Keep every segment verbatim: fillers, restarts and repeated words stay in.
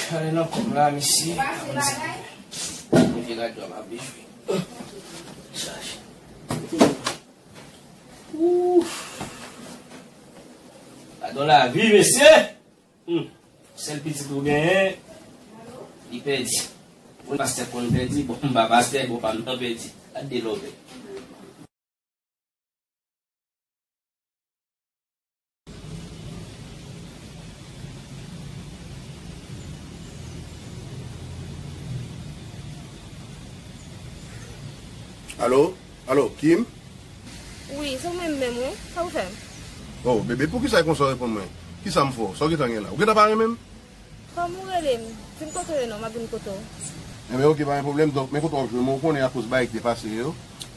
Chale nan kòm la, mesye. Mwen vye gad dwa m ap bejwe. Chaje. Ouf. Gadon lavi, mesye. Hmm. Sèl pitit ou genyen, li pèdi. Ou pastè konn pèdi, bon, m pa pastè, bon, pa m nan pèdi. Gad de lòbè. Alo? Alo, Kim? Wi, se ou menm menm, wi. Sa ou fè m? Oh, bebe, poukisa e konsa w reponn mwen? Kisa m fè w? Sa w gentan gen la? Ou gentan pa renmen m? Kòm ou rele m, vin kote w ye non, m ap vin kote w. Enben, oke, pa gen pwoblèm. Donk, men kote w ap jwenn mwen, ou konnen akoz bagay ki te pase yo,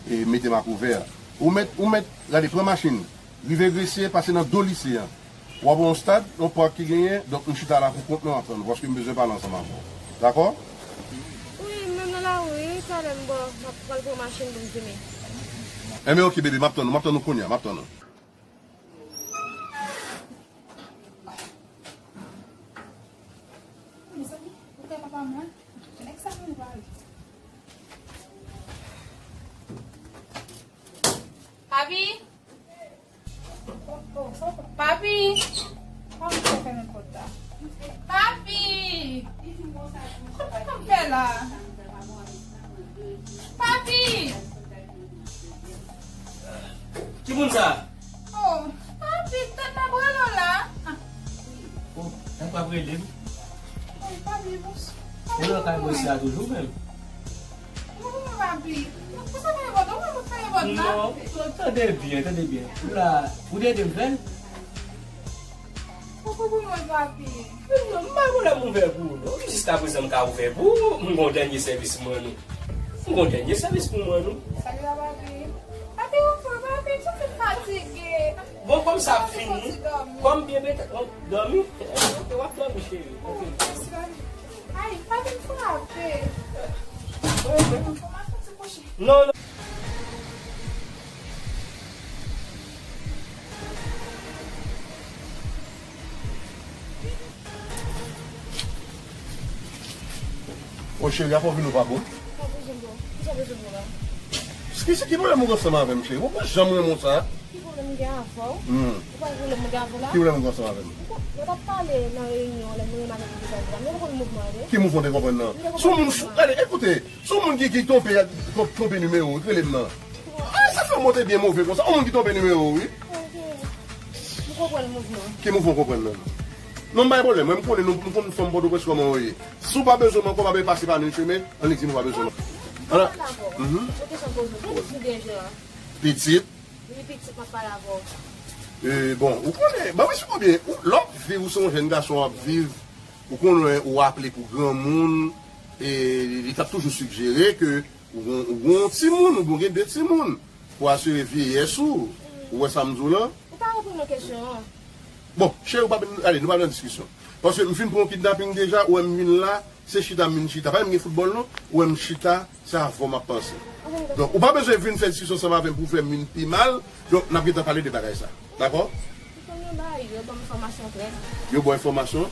e mete m a kouvè a. Ou mèt, ou mèt, gade, pran machin, rive Gresye, pase nan do lise a. W ap wè yon stad, yon pak ki genyen, donk m chita la pou kont mwen, m ap tann ou, paske m bezwen pale ansanm avè w. Dakò? Wi, m menm nan lari, wi, talè m bò, m ap pral pran machin pou m vini. Enben, oke, bebe, m ap tann ou, m ap tann ou kounye a, m ap tann ou. Mezanmi, ou kwè papa m la? Nèg sa vin pale. Papi! Oh, oh, sa w fè? Papi! Papi, sa fèmen pòt la. Papi! Kòman fè la? Papi! Ki moun sa? Oh, papi, tèt m ap rele w la. Oh, tèt m ap rele m. Oh, papi, bons. Ou nan kay mwen sa toujou menm? Mwen, papi. Ou sa fè vòt, ou fè vòt la? Non, non, tande byen, tande byen. Ou la, ou te ede m fè l? Ou pou pou mwen, papi. Non, m pa gen pwoblèm ouvè pou ou, non. Jiskaprezan, m ka ouvè pou ou. M gon dènye sèvis m rann ou. M gon dènye sèvis pou m rann ou. Salut, papi. Papi, ou fou, papi, m santi m fatige. Bon, kòm sa ap fini, kòm bebe, dòmi. Dòmi? Ok, w ap dòmi, cheri. Ok. Ay, papi, m frape. Non, non. O cheri, afè w vin ou pa bon? Pa bezwen bò. Kisa w bezwen bò la? Ki, ki pwoblèm ou gen ansanm avè m, cheri? Ou pa janm renmen w sa. Ki pwoblèm m gen avè w? Hmm. Ou pa pwoblèm m gen avè w la? Ki pwoblèm ou gen ansanm avè m? Ou kon-, nou t ap pale nan reyinyon, lè nou renmen avèk nou deja, nou pa konn mouvman an, wi. Ki mouvman w te konprann nan? Sou moun fou. Gade, ekoute, sou moun ki, ki twonpe, twonp-, twonpe nimewo, ki rele m nan. Ah, sa fè w monte byen move konsa. Yon moun ki twonpe nimewo, wi. Ok. M konprann mouvman. Ki mouvman w konprann nan? Non, m bay pwoblèm. Mwen, m konnen nou, m konn fanm Pòtoprens kòman w ye. Si w pa bezwen mwen, kòman w pase pa menm chemen, annik di m ou pa bezwen mwen. Ala. Mhm. Yon kesyon poze w. Pitit ou gen, Jean? Pitit? Wi, pitit, m ap pale avè w. E, bon, ou konnen, ban m eksplike w byen. Ou, lè w ap viv, ou se yon jèn gason, w ap viv, ou konnen, ou aple pou granmoun, e li t ap toujou sijere ke ou gon, ou gon timoun, ou gon gen de timoun pou asire vyeyès ou. Ou wè sa m di w lan? Ou pa reponn mwen kesyon an. Bon, cheri, ou pa, ale, nou pa nan diskisyon. Paske m fin pran yon kidnaping deja, ou wè m vin la, se chita m vin chita. Pa menm gen foutbòl non, ou wè m chita, se avè w m ap panse. Donk, ou pa bezwen vin fè diskisyon ansanm avè m pou fè m vin pi mal. Donk, n ap gentan pale de bagay sa. Dakò? Yo ban m enfòmasyon klè. Yo ba w enfòmasyon?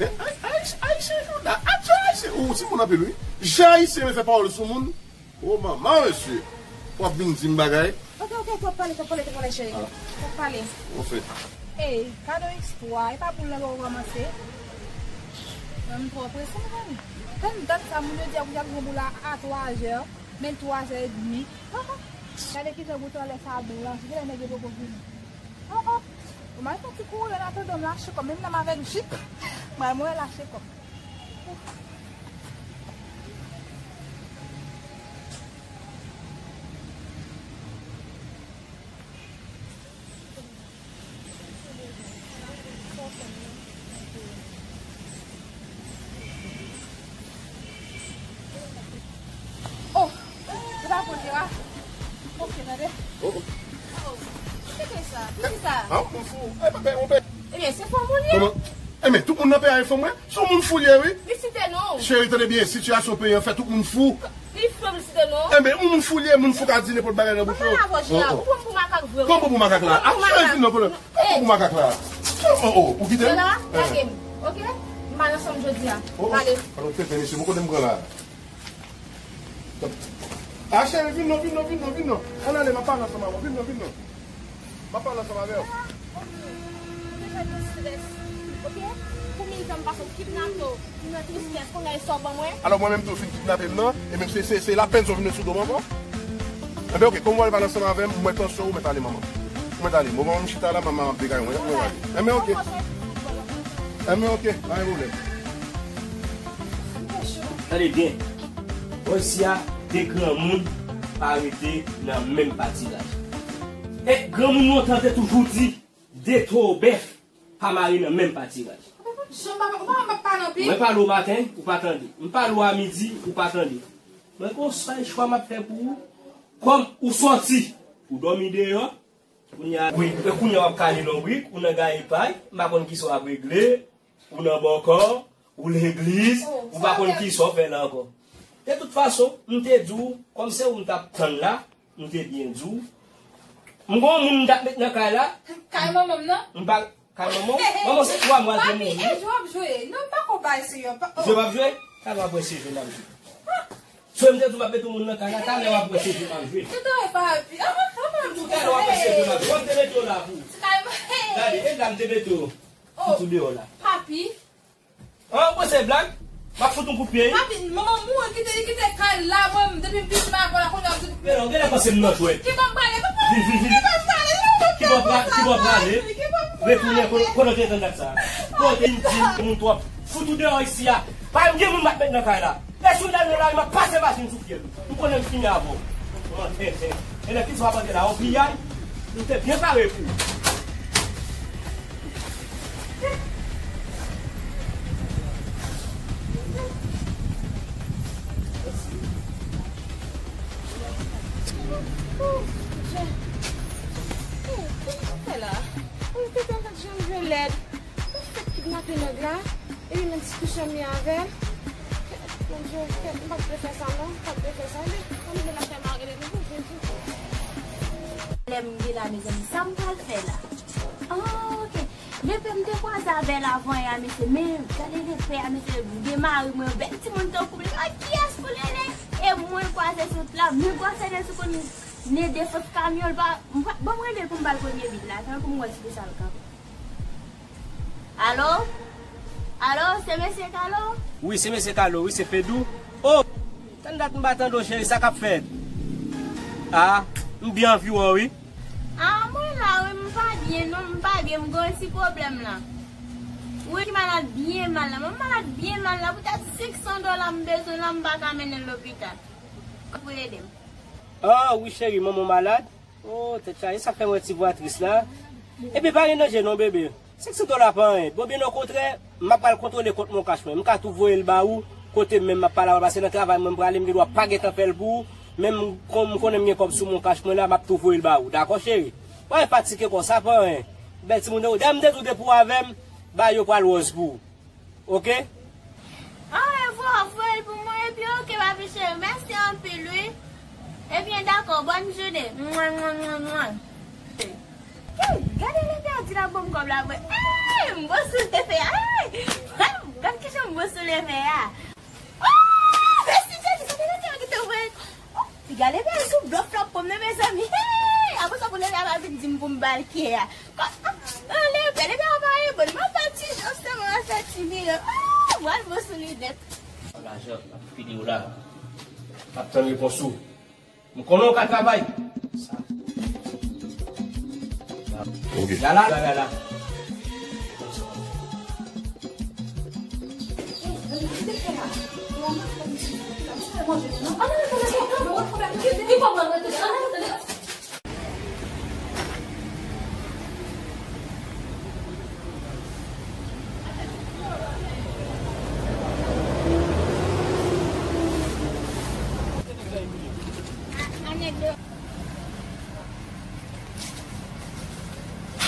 Men, ay, ay, Ayisyen, jouda, aktè ayisyen, ou timoun anpil, wi. Jan Ayisyen renmen fè pawòl sou moun. O manman, mesye. W ap vin di m bagay. Ok, ok, twòp pale, twòp pale, twòp pale, cheri. Twòp pale. Anfèt. Ey, gade yon istwa, e pa boul nan dwa w ranmase. Mwen, m twò prese, mezanmi. Tann dat sa, moun yo di y ap, y ap gen boul la a twa zè, men l twa zè edmi. Gade kijan bout anlè sa blanch, genlè nèg yo poko vini. Oh, oh. Ou mwen fè ti kouri an atandan m lache kòm, menm lè m avèk jip, mwen, mwen lache kòm. Oh, se pa bon, Jera. Ok, tande. Oh, oh. Oh, se ki sa? Ki sa? Ah, ou fou. Eh, papa, ou pè. Ebyen, se fanm ou li ye. Kòman? Enben, tout moun nan peyi a fè mwen. Se yon moun fou li ye, wi. Li site non. Cheri, tande byen, sitiyasyon peyi an fè tout moun fou. Li fou, li site non. Enben, yon moun fou li ye, moun fou ka di nenpòt bagay nan bouch yo. Ou pran m pou makak vre, wi. Kòman pou makak la? Ou pran m pou makak. Kòman pou makak la? Kòman pou makak la? Oh, oh, ou kite m? Jera, lage m, ok? M pa nan chanm jodi a. Oh, oh. Ale. Alò, tete, mesye, bon, kote m pran la? Ah, cheri, vin non, vin non, vin non, vin non. Ann ale, m ap pale ansanm avè w. Vin non, vin non. M ap pale ansanm avè w. Ou te fè m nan strès, oke? Pou mil tan m pa sot kidnape w, m nan tristès, kounye a e sa w ban mwen? Alò, mwen menm tou, w fin kidnape m nan, e menm se, se, se lapenn sa w vin met sou do m ankò? Enben, oke, kòm w al pale ansanm avè m, mwen tansyon ou mèt ale, manman. Ou mèt ale. Mwen, mwen chita la, manman ap degay mwen. Mwen ale. Enben, oke. Enben, oke, pa gen pwoblèm. Tande byen. Bò isi a, de granmoun pa rete nan menm patiraj. E granmoun lontan te toujou di, de towo bèf pa mare nan menm patiraj. Jan papa, ou pa wè m ap pale anpil? Mwen pale w maten, ou pa tande. M pale w a midi, ou pa tande. Mwen gon sèl chwa m ap fè pou ou. Kòm ou sòti, ou dòmi deyò. Kounye a, wi, e kounye a w ap kale lonbrik, ou nan gaye pay, m pa konn kisa w ap regle, ou nan bòkò, ou legliz, ou pa konn kisa w fè la ankò. De tout fason, m te di w, kòm se ou m t ap tann la, m te byen di w. M gon moun m t ap met nan kay la. Kay manman m nan? M pa, kay manman w? Manman w se twa mwa l te mouri. Papi, e jwe w ap jwe? Non, pa konn bay serye. Jwe m ap jwe? Talè w ap wè se jwe m ap jwe. So, m te di w m ap mete yon moun nan kay la, talè w ap wè se jwe m ap jwe. Tout talè w ap wè se jwe m ap jwe. Kòm m te mete w la pou. Gade, e la m te mete w. Fouti w deyò la. Papi. An, ou panse se blag? M ap fout yon kout pye. Papi, manman mouri, kite, kite kay la, mwen, depi m vin m pa la, kounye a m di. Men non, genlè panse m nan jwèt. Ki bò m prale, papa? Vin, vin, vin. Ki bò m prale, non, papa? Ki bò m prale? Ki bò m prale? Retounen, kote, kote w te tann dat sa? Kote m di moun twòp. Fout ou deyò isi a. Pa m gen moun m ap met nan kay la. Lè sou lè nan lari, m ap pase machin sou pye l. M konnen m fini avè w. Mantè, tè. E lè ki sa w ap antre la, yon piyay? M te byen pare pou ou. Kòman fè la? Ou te tande jan l jwe lèd. Ou fèk kidnape nèg la. Epi menm ti kouch an mi avè l. Bondye, m pa t dwe fè sa non, m pa t dwe fè sa. Li, ann ale lakay mari l, li, Jezi. Pwoblèm m gen la, mezanmi, sa m pral fè la? Ah, oke. Lepè m te kwaze avè l avan yè a, mesye, men gade lepè a, mesye, m gen mari mwen, bèl timoun tankou m, li pa kiyès pou l rele? E mwen l kwaze sou wout la, men gwosè nèg sou konn ne defans kamyon, l pa, m pa, ban m rele pou m ba l premye bit la, tankou m wè ti kouch al kanpe. Alo? Alo, se mesye Kalo? Wi, se mesye Kalo, wi, se Fedou. Oh! Tann dat m pa tande w, cheri, sa k ap fèt? Ah, m byen anvi wè w, wi. Ah, mwen la, wi, m pa byen, non, m pa byen, m gen yon ti pwoblèm la. Wi, ki malad byen mal la, mwen malad byen mal la, poutèt senk san dola m bezwen la, m pa ka mennen l lopital. Pou ede m. Ah, wi, cheri, manman w malad? Oh, tèt chaje, sa fè m wè ti vwa tris la. Epi pa gen danje non, bebe. Senk san dola pa anyen. Bon, byen okontrè, m ap pral kontwole kont Moncash mwen. M ka tou voye l ba ou, kote m menm m ap pale avè w, paske nan travay mwen m prale, m gen dwa pa gentan fè l pou ou. Men m, kon m konnen m gen kòb sou Moncash mwen la, m ap tou voye l ba ou. Dakò, cheri? Pa fatige konsa, pa anyen. Bèl timoun, dayè m te di w depi w avè m, bagay yo pral wòz pou ou. Oke? Ah, e vre, voye l pou mwen, epi oke, papi cheri, mèsi anpil, wi. Ebyen, dakò, bòn jounen. Mwen, mwen, mwen, mwen. Hey, gade lepè a di l ap ban m kòb la, mwen. Hey, m bon sou lepè a, hey! Gade kijan m bon sou lepè a. Ah, mèsi, Jezi, gade lepè a kite mwen. Oh, piga lepè a sou blòf la pou mwen, mezanmi. Hey! Apre sa, pou lepè a pa vin di m pou m ba l kè a. Anlè, bèl, epi anba e bon, m ap fè ti jòf sèlman, m ap fè ti vire. Ah, m pral bon sou li nèt. Lajan, m ap fini w la. M ap tann repons ou. M konnen w ka travay. Ok. Yala, yala.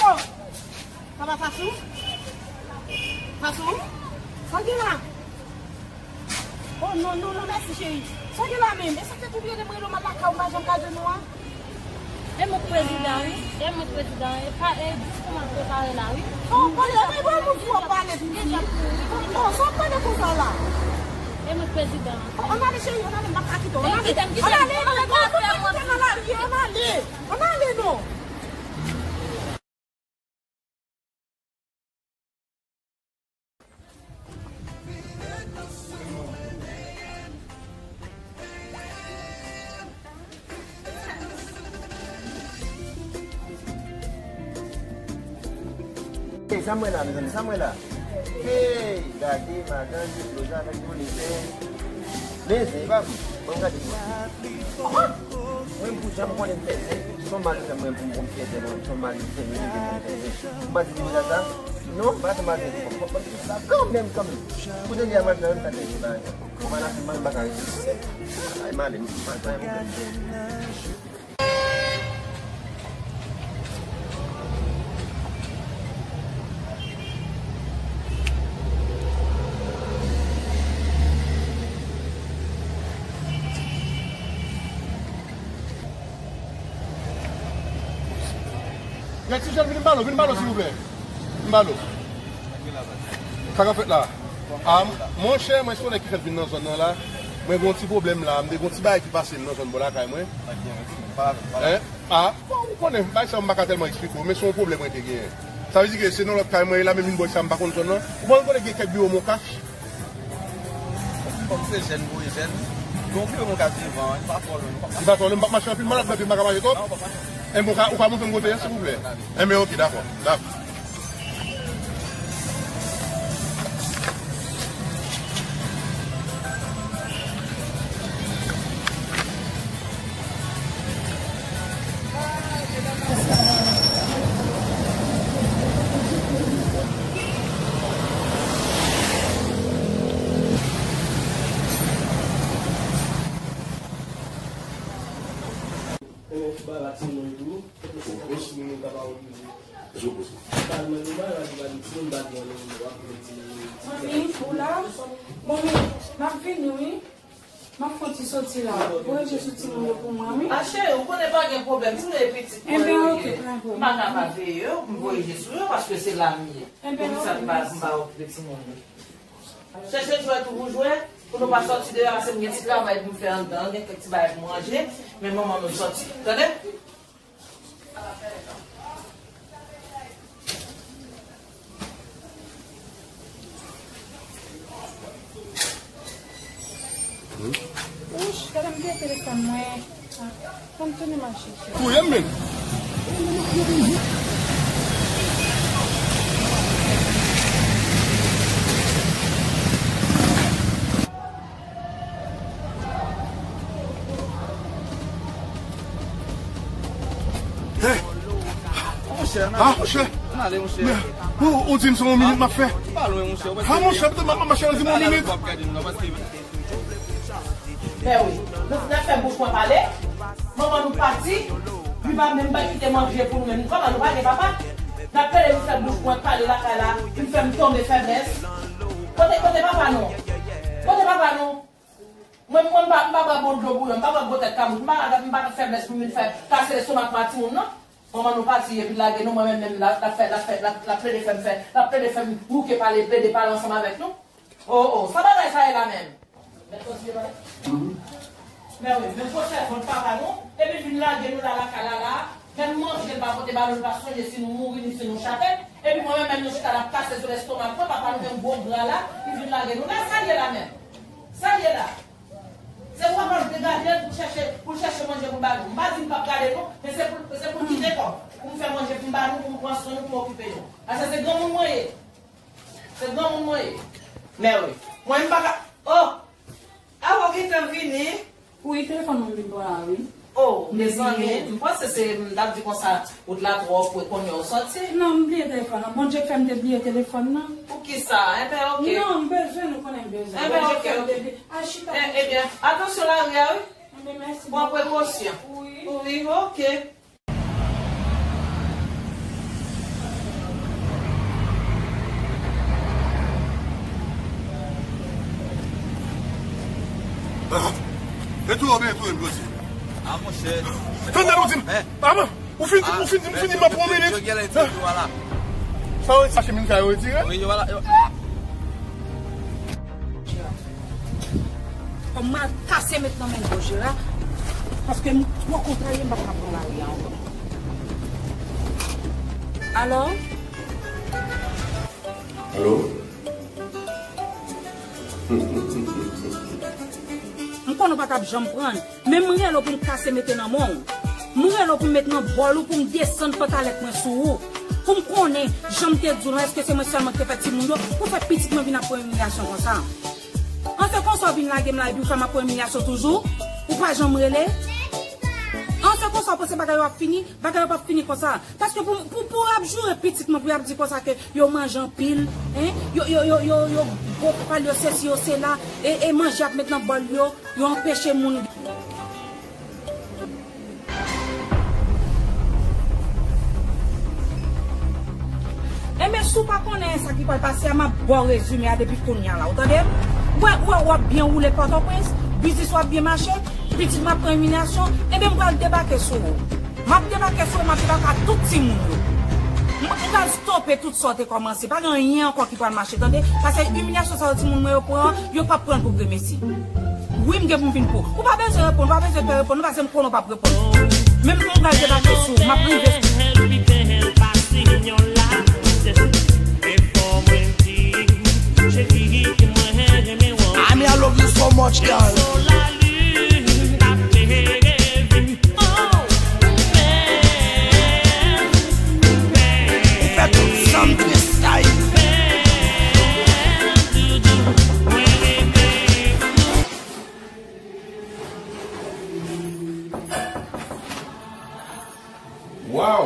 Oh! Sa pa Fasou? Fasou? Sa gen la? Oh, non, non, non, mèsi, cheri. Sa gen la menm? E sa k fè tou byen de m rele w m al lakay ou, m pa janm ka jwenn ou a? E mwen k prezidan, wi. E mwen k prezidan. E pa, e diskou m ap prepare la, wi. Oh, pale, e mwen moun ki w ap pale, piti. Oh, Ann ale, cheri, ann ale, m pa ka kite w. Ann ale, ann ale, ann ale, ann ale, ann ale, non. Hey, sa m wè la, mezanmi, sa m wè la. Hey, gade madanm Diploza avèk Monifè. Men zen, e pa vre. Bon, gade. Mwen, pou jan m konnen m fè zen, se yon mal li fè mwen pou m, pou m fè zen, mwen, se yon mal li fè mwen, pou m fè zen. M pa di Diploza sa? Non, m pa di mal li fè mwen. Kanmenm, kanmenm. Kote li a, m al fè menm sa, te di bagay. Ou pa nan film, m pa ka rete. Ay, m ale, m pa gen pwoblèm. Gad ti jèn, vin ba nou, vin ba nou, silvouplè. Vin ba nou. Sa k ap fèt la? Ah, monchè, mwen se yon nèg ki fèk vin nan zòn nan la. Mwen gen yon ti pwoblèm la. M te gen yon ti bagay ki pase m nan zòn bò lakay mwen. Hein? Ah, bon, ou konnen, bagay sa yo m pa ka tèlman eksplike w, men se yon pwoblèm mwen te genyen. Sa vle di ke se nan lòt kay mwen ye la, men vin bò sa m pa konn zòn nan. Ou pa konnen gen kèk biwo Moncash? Kòm se jèn, pou jèn, gen yon biwo Moncash devan, li pa twò lwen, nou pa Li pa twò lwen, m p ap mache anpil, malad nan pye, m pa ka mache twòp. Non, ou pa mache. Enben, ou ka, ou ka montre m kote a, silvouplè? Enben, oke, dakò, dakò. Enben, fouba la timoun tou, kote se tankou timoun yo ka pa okipe. Èske w poze? Kalman nou ba la, nou ba timoun, ba gen nou, nou ba pou timoun. Manmi, ou la? Bon, men, m ap vini, wi. M ap fè yon ti soti la. Voye je sou timoun yo pou mwen, wi. A, cheri, ou konnen pa gen pwoblèm. Timoun yo pitit mwen yo ye. M pa ka pa veye yo, m voye je sou yo, paske se la m ye. Poukisa m pa, m pa okipe timoun yo? Chèche jwèt ou pou jwe, pou nou pa sòti deyò, paske m gen ti travay pou m fè anndan, gen kèk ti bagay pou m ranje, men manman nou sòti. Tande? Wouch, gade m gen telefòn mwen. Ann tounen mache. Touye m menm. Hey! Monchè, ah, monchè. Ann ale, monchè. Men, ou, ou di m se yon minit m ap fè. Pa lwen, monchè. Ah, monchè, m ap mache nan yon minit. Mè wi, nou fè bouch mwen pale. Manman nou pati, li pa menm pa kite manje pou nou menm. Kòman nou pa gen papa? N ap plede nou fè bouch mwen pale lakay la, li fè m tonbe fèblès. Kote, kote papa nou? Kote papa nou? Mwen, mwen, m pa, m pa bwè bon dlo bouyon, m pa bwè gwo tèt kabrit, m pa, m pa fè fèblès pou m vin fè kase lestomak pa timoun, non. Manman nou pati, epi lage nou, mwen menm, menm, l ap, l ap fè, l ap fè, l ap, l ap plede fè m fè, l ap plede fè m bouke pale, plede pale ansanm avèk nou. Oh, oh, sa bagay sa ye la menm? Mèt kontinye pale? Mhm. Men wi, men pwochèn fòt papa nou, epi vin lage nou la lakay la la, menm manje l pa pote ba nou, l pa sonje si nou mouri ni si nou chape, epi mwen menm, menm nou chita l ap kase sou lestomak mwen, papa nou menm gwo gra la, li vin lage nou la, sa l ye la menm? Sa l ye la? Se pou papa nou te gade l, pou chèche, pou chèche manje pou l ba nou. M pa di m p ap gade nou, men se pou, se pou l kite kò m, pou m fè manje pou m ba nou, pou m pran swen nou, pou m okipe nou. Paske se granmoun mwen ye. Se granmoun mwen ye. Mè wi. Mwen m pa ka. Oh! Awo gentan vini. Wi, telefòn mwen vin pran la, wi. Oh, mezanmi, m panse se, m t ap di konsa, wout la twò pre, kounye a w sòti. Non, m bliye telefòn nan. Bondye fè m te bliye telefòn nan. Poukisa? Enben, oke. Non, m bezwen, nou konnen m bezwen. Enben, oke, oke. Bondye fè m te bliye. Al chita. Eh, ebyen, atansyon lari a, wi. Enben, mèsi bokou. Pran prekosyon. Wi. Wi, oke. Ah, e tou, oubyen e tou, m jodi. Ah, monchè. Tande nou di m. Ah, bon, ou fin, ou fin di m, fini m ap pran minit. Sa yo, sa chemin sa yo retire? Wi, yo, voilà, yo. Ah! Fò m al kase met nan men Gojera, paske m twò kontrarye, m pa ka pran lari a ankò. Alò? Alo? M konnen w pa t ap janm pran l, men m rele w pou m kase mete nan men w. M rele w pou m met nan bòl ou, pou m desann pantalèt mwen sou ou. Pou m konnen, jan m te di w lan, èske se mwen sèlman ki te fè timoun yo, pou fè pitit mwen vin ap pran imilyasyon konsa? An se konsa w vin lage m la epi w fè m ap pran imilyasyon toujou? Ou pa janm rele? An se konsa w panse bagay yo ap fini? Bagay yo p ap fini konsa. Paske pou, pou, pou w ap joure pitit mwen, pou y ap di konsa ke yo manje anpil, en, yo, yo, yo, yo, yo gwo pal, yo sesi, yo sela, e, e manje ap met nan bòl yo, yo anpeche moun. Enben, si w pa konnen sa ki pral pase a, m ap ba w rezime a depi kounye a la, ou tande? W wè, w wè, w ap byen woule Pòtoprens, biznis w ap byen mache, pitit m ap pran imilyasyon, enben, m pral debake sou ou. M ap debake sou ou, m ap debake ak tout timoun yo. M, m pral stope tout sa w te kòmanse. Pa gen anyen ankò ki pral mache, tande? Paske imilyasyon sa yo timoun mwen yo pran, yo p ap pran l pou gremesi. Wi, m gen pou m vin pou. Ou pa bezwen reponn, ou pa bezwen pè reponn, non, paske m konnen w p ap reponn. Men m pral debake sou ou, m ap rive sou ou. Ami, I love you so much, girl. Ou fè tout sa m tristay. Waw!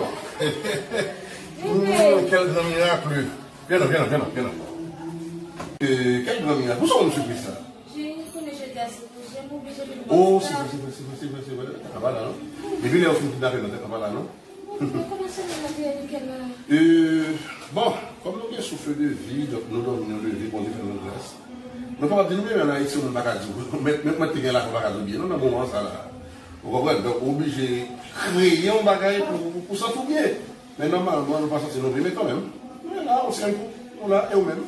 Mm, quel grand miracle! Vyen non, vyen non, vyen non, vyen non. Euh, quel grand miracle! Pou sa w ban m sipriz sa? Cheri, ou konnen jodi a se konje, m oblije vin wè w. Oh, se vre, se vre, se vre, se vre, se vre. Tèt la pa la, non? Depi lè yo fin kidnape m nan, tèt la pa la, non? Bon, kòman semèn nan te ye, Mikel, la? Euh, bon, kòm nou gen souffle de vie, donk nou dòmi nan leve, Bondye fè nou gras. Nou kapab di nou menm ann Ayiti, yon moun pa ka di w, mèt, mèt, mèt te gen lajan, pa ka di w byen, non, nan moman sa la. Ou konprann? Donk, ou oblije kreye yon bagay pou, pou, pou santi w byen. Men nòmalman, nou pa santi nou byen, men kanmenm, nou la, on se aime, nou la, e ou menm?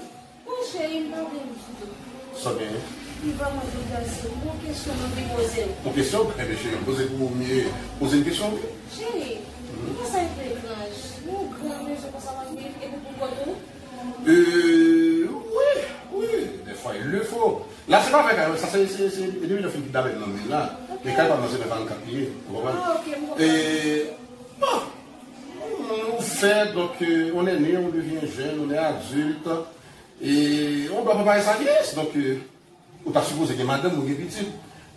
Bon, cheri, m pa byen ditou. Sa w genyen? M vrèman bouleverse. Yon kesyon m anvi poze w. Yon kesyon? Enben, cheri, m poze pou ou, m ye. Poze m kesyon, wi. Cheri, ou pa sa e etranj? Yon gran mezon konsa w ap viv, epi pou kont ou? Euh, wi, wi, des fois il le faut. La, se pa vre kay mwen, sa se, se, se, e depi lè yo fin kidnape m nan men la, men kay pa m nan se nan karannkat li ye, ou konprann? Ah, ok, m konprann. E, bon, on fait, donc, euh, on est né, on devient jeune, on est adulte, et on doit préparer sa vieillesse, donc, euh, ou ta sipoze gen madanm ou, gen pitit.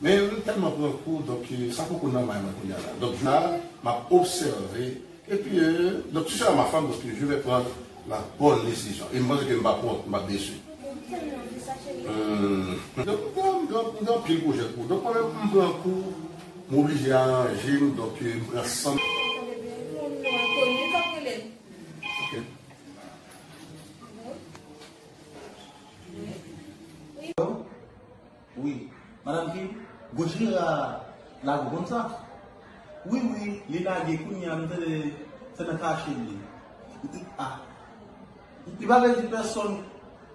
Men m tèlman pran kou, donk, sa poko nan may mwen kounye a la. Donk, la, m ap obsève. Epi, euh, donk, tu seras ma femme, donk, je vais prendre la bonne décision. E m panse ke m p ap wont, m p ap desi. Donk, m gen, m gen, m gen anpil pwojè pou ou. Donk, mwen menm, m pran kou, m oblije aranje m, donk, euh, m pran san m. Ok. Wi. Madanm Kim, Gojira lage w konn sa? Wi, wi, li lage kounye a, m tande se nan kache l ye. Ah. Li pa vle di pèsonn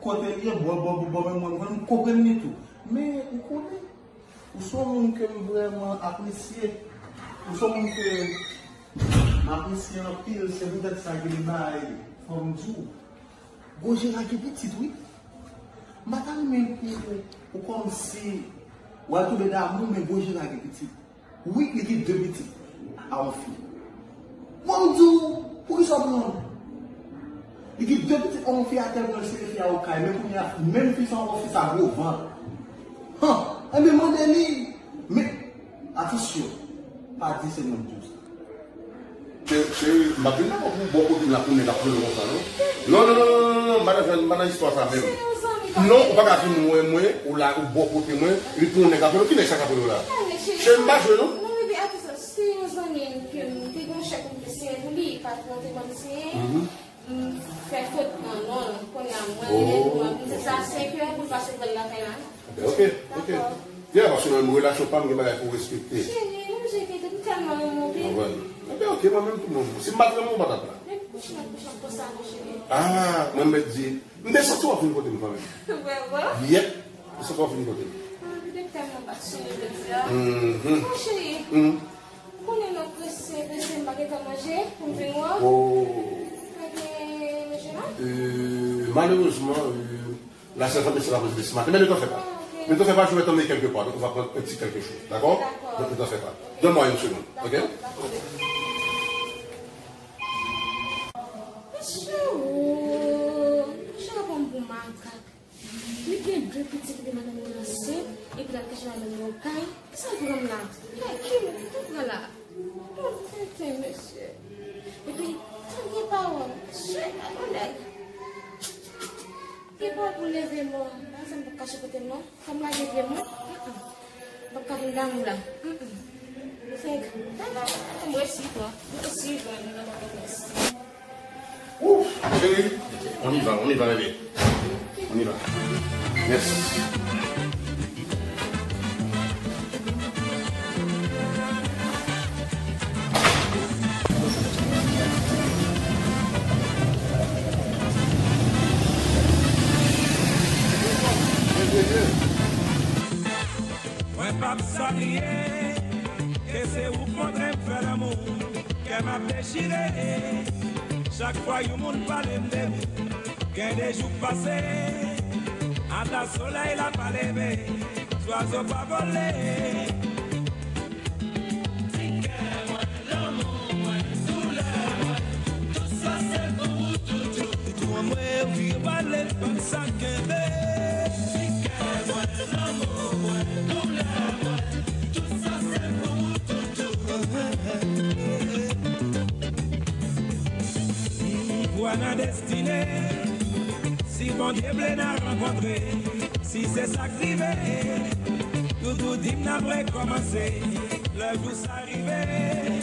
kote l ye, bò, bò, bò, bò, men mwen, mwen, m konprann li tou. Men, ou konnen, ou se yon moun ke m vrèman apresye. Ou se yon moun ke m apresye anpil, se poutèt sa ke li bay, fò m di w. Gojera gen pitit, wi. M pa ta renmen pou ou kòmsi w al tonbe damou, men Gojera gen pitit. Wi, li gen de pitit a yon fi. Bon, m di w, poukisa w pran l? Li gen de pitit a yon fi atè, pran l sere fi a okay, men kounye a, menm fi sa ankò, fi sa gwo vant. Han, enben, mande li. Men, atansyon, pa di se mwen k di w sa. Cheri, cheri, m ap vin nan kòk ou bò kote m la pou nèg ap jwenn ou konsa, non? Non, non, non, non, non, non, m pa nan, m pa nan istwa sa menm. Non, ou pa ka vin wè mwen, ou la, ou bò kote mwen, epi pou nèg ap jwenn ou, ki nèg sa k ap jwenn ou la? Cheri, m pa jwe, non. Non, men, atis, se yon zanmi m ke m te gen yon chèk m te siyen pou li, patwon te ban m siyen. M fè fot nan non l, kounye a, mwen rele pou mwen, m di sa senk è pou l pase pran l lakay la. Ok, ok. Ya, paske nan relasyon pa m gen bagay pou respekte. Cheri, nou je kite, m tèlman renmen w, baby. Mwen. Ebyen, ok, mwen menm tou, mwen. Si m pa t renmen w, m pa t ap la. Men bouch mwen, bouch mwen, konsa, mon cheri. Ah, mwen mèt di, m te santi w ap vin kote m kanmenm. Vrèman? Yep, m santi w ap vin kote m. Ah, men Tèlman bat sou nou jodi a. Mhm. Mon cheri, mhm, ou konnen nou prese, prese, m pa gen tan manje pou m vin wè w. Oh. Pa gen manje la? Euh, malheureusement, euh, la sèvant ne sera pas disponible ce matin, mais ne t'en fais pas. Ah, ok. Ne t'en fais pas, je vais t'emmener quelque part. Donc, on va prendre un petit quelque chose, d'accord? D'accord. Donc, ne t'en fais pas. Donne-moi une seconde, ok? D'accord, d'accord. Mesye, oh, mesye ap pran m pou makak. Li gen de pitit, epi madanm li ansent, epi l al kache madanm li yon kay. Kisa l pran m la? Nèg ki moun ki pran la? Bon, tenten, mesye. Epi, tande pawòl. Mesye, yon nèg. Gen pawòl pou leve mò. Bagay sa m p ap kache kote m non. Fò m lage pye m non. Mm, mm. M p ap ka vin damou la. Mm, mm. Fèk. Tande, m resi, kwa. M resi, kwa, m resi. Ouf, chérie, on y va, on y va, bébé. On y va. Yes. Mwen p ap sa bliye ke se ou k montre m fè lanmou. Kè m ap dechire chak fwa yon moun pale m de ou. Gen de jou k pase, ata solèy la pa leve, zwazo pa vole. Ti kè mwen, lanmou mwen, doulè mwen, tout sa se pou ou toutou. Toutou an mwen, ou vire pale, m pa sa kenbe. Ti kè mwen, lanmou mwen, doulè mwen, tout sa se pou ou toutou. Vwa nan destine, si Bondye vle n a rankontre, si se sa k rive, toutou di m n ap rekòmanse, lè jou sa rive.